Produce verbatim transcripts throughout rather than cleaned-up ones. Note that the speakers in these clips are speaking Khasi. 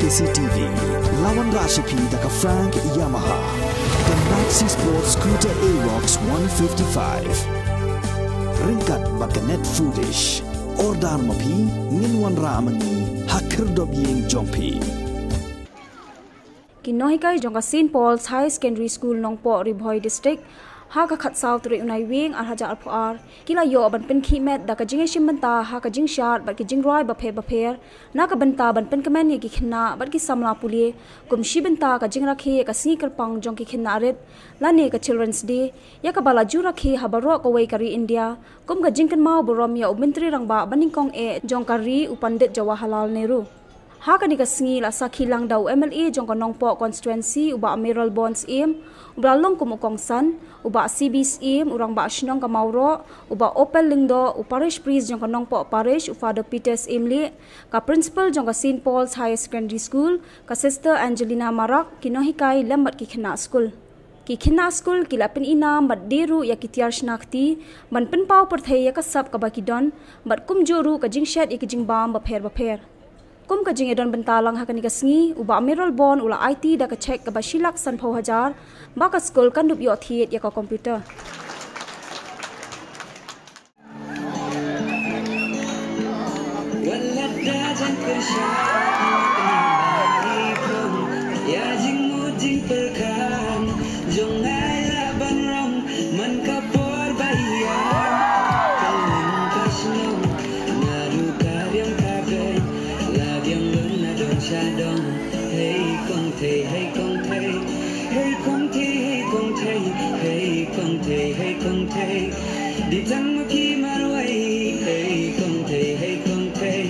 C T V, la wanrah sha phi da ka Frank Yamaha. The Maxi Sport Scooter Aerox one fifty-five. Ryngkat bad ka Net Foolish. Order ma phi, ngin wanrah ma ngi ha khyrdop ïing jong phi. Ki nonghikai jong ka Saint Paul's Higher Secondary School Nongpoh, Ri Bhoi District, ha ka khatsaw tarik u Naiwieng ar hajar arphew ar, ki la ïoh ban pynkhih met da ka jingïashim bynta ha ka jingshad bad ki jingrwai bapher bapher, na ka bynta ban pynkmen ïa ki khynnah bad ki samla pule, kum shi bynta ka jingrakhe ïa ka sngi kyrpang jong ki khynnah rit, lane ka Children's Day, ïa kaba la ju rakhe ha baroh kawei ka ri India, kum ka jingkynmaw burom ïa u Myntri Rangbah banyngkong eh jong ka ri, u Pandit Jawaharlal Nehru. Ha kane ka sngi la sakhi lang da u M L A jong ka Nongpoh constituency, u Bah Mayralborn Syiem, uba la long kum u kongsan, u Bah C B Syiem, u Rangbah Shnong ka Mawroh, u Bah Opal Lyngdoh, u Parish Priest jong ka Nongpoh Parish, u Father Peter Syiemlieh, ka Principal jong ka Saint Paul's Higher Secondary School, ka Sister Angelina Marak, ki nonghikai lem bad ki khynnah skul. Ki khynnah skul ki la pyn-i nam bad die ruh ïa ki tiar shna kti ban pynpaw pyrthei ïa ka sap kaba ki don, bad kumjuh ruh ka jingshet ïa ki jingbam bapher bapher. Kum ka jingïadon bynta lang ha kane ka sngi, u Bah Mayralborn u la aiti da ka cheque kaba shi lak sanphew hajar, ba ka skul kan dup ïoh thied ïa ka computer. Hey kong thei, hey kong thei, hey kong thei, hey kong thei, hey kong thei, hey kong thei. Di tang ma ki marwei, hey kong thei, hey kong thei,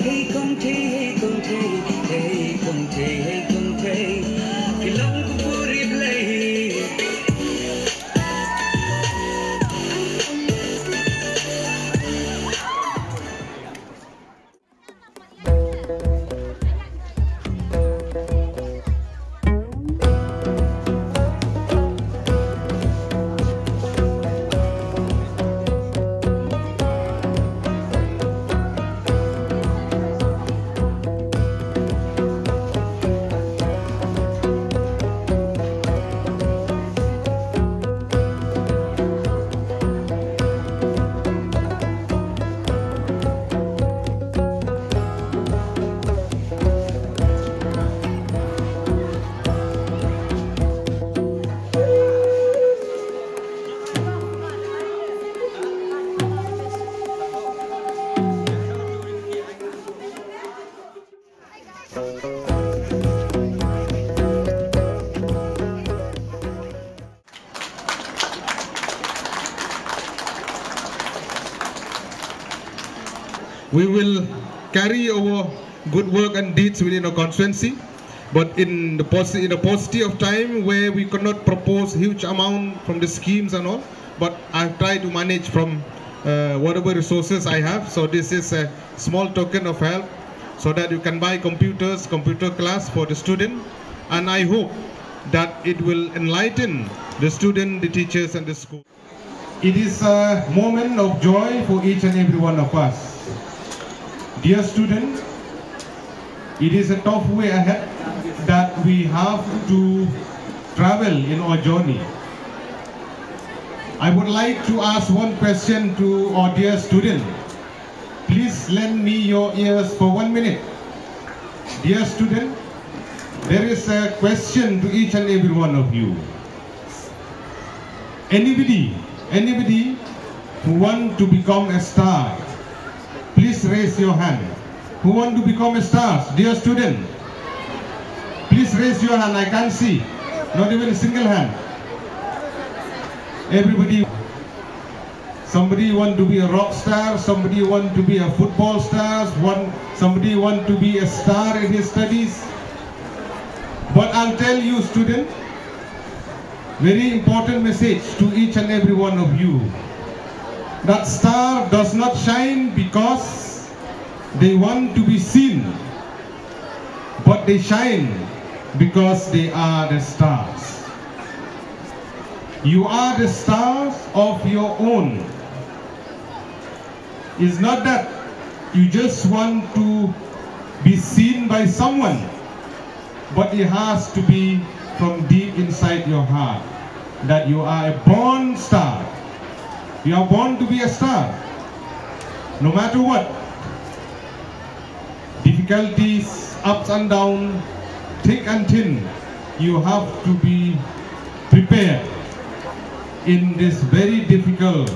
hey kong thei, hey kong thei, hey kong thei, hey kong thei. Ki long ku puri blei. We will carry our good work and deeds within our constituency, but in the pos-, in a paucity of time where we cannot propose huge amount from the schemes and all, but I've tried to manage from, uh, whatever resources I have. So this is a small token of help so that you can buy computers, computer class for the student, and I hope that it will enlighten the student, the teachers, and the school. It is a moment of joy for each and every one of us. Dear student, it is a tough way ahead that we have to travel in our journey. I would like to ask one question to our dear student. Please lend me your ears for one minute. Dear student, there is a question to each and every one of you. Anybody, anybody who want to become a star, please raise your hand. Who want to become a star, dear student? Please raise your hand. I can't see. Not even a single hand. Everybody. Somebody want to be a rock star, somebody want to be a football star, one, somebody want to be a star in his studies. But I'll tell you, student, very important message to each and every one of you. That star does not shine because they want to be seen, but they shine because they are the stars. You are the stars of your own. It's not that you just want to be seen by someone, But it has to be from deep inside your heart that you are a born star. You are born to be a star. No matter what difficulties, ups and downs, thick and thin, you have to be prepared in this very difficult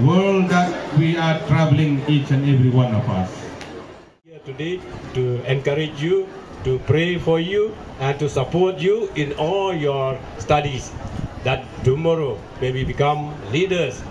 world that we are traveling, each and every one of us. Here today to encourage you, to pray for you, and to support you in all your studies, that tomorrow may we become leaders.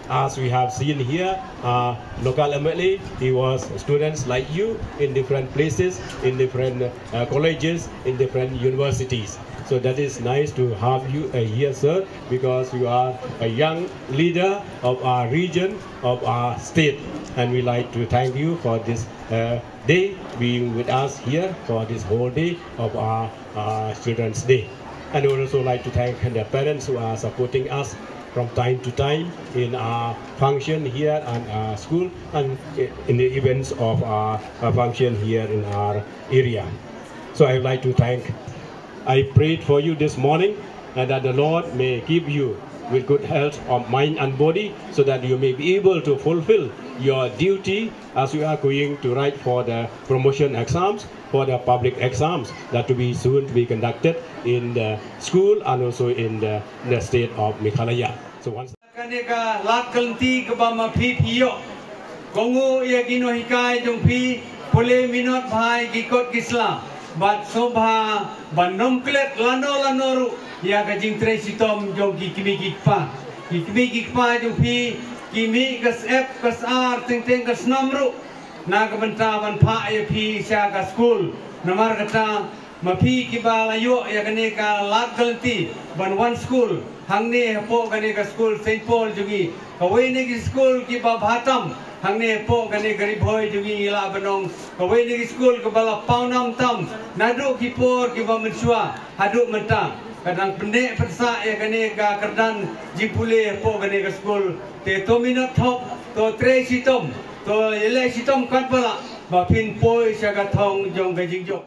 As we have seen here, uh, local M L A, he was students like you in different places, in different uh, colleges, in different universities. So that is nice to have you uh, here, sir, because you are a young leader of our region, of our state, and we like to thank you for this uh, day being with us here for this whole day of our uh, Children's Day. And we would also like to thank the parents who are supporting us from time to time in our function here and our school and in the events of our, our function here in our area. So I would like to thank, I prayed for you this morning and that the Lord may keep you with good health of mind and body so that you may be able to fulfill your duty as you are going to write for the promotion exams, for the public exams that to be soon to be conducted in the school and also in the, the state of Meghalaya. So once Kane ka lad ka lynti kaba ma phi phi ïoh. Kohnguh ïa ki nonghikai jong phi, pule minot bha ïa ki kot ki sla. Bad sngewbha ban nym klet lano lano ruh ïa ka jingtrei shitom jong ki kmie ki kpa. Ki kmie ki kpa jong phi ki mih ka syep ka sar teng teng ka snem ruh na ka bynta ban phah ïa phi sha ka skul. Namar kata ma phi kiba la ïoh ïa kane ka lad ka lynti ban wan skul hangne hapoh kane ka skul Saint Paul jong ngi. Kawei na ki skul kiba bha tam hangne hapoh kane ka Ri Bhoi jong ngi, ngi lah ban ong kawei na ki skul kaba la pawnam tam naduh ki por kiba mynshuwa haduh mynta. Ka dang pynneh pynsah ïa kane ka kyrdan jingpule hapoh kane ka skul. Te to minot thok, to trei shitom, to ïaleh shitom katba lah ba phin poi sha ka thong jong ka jingjop.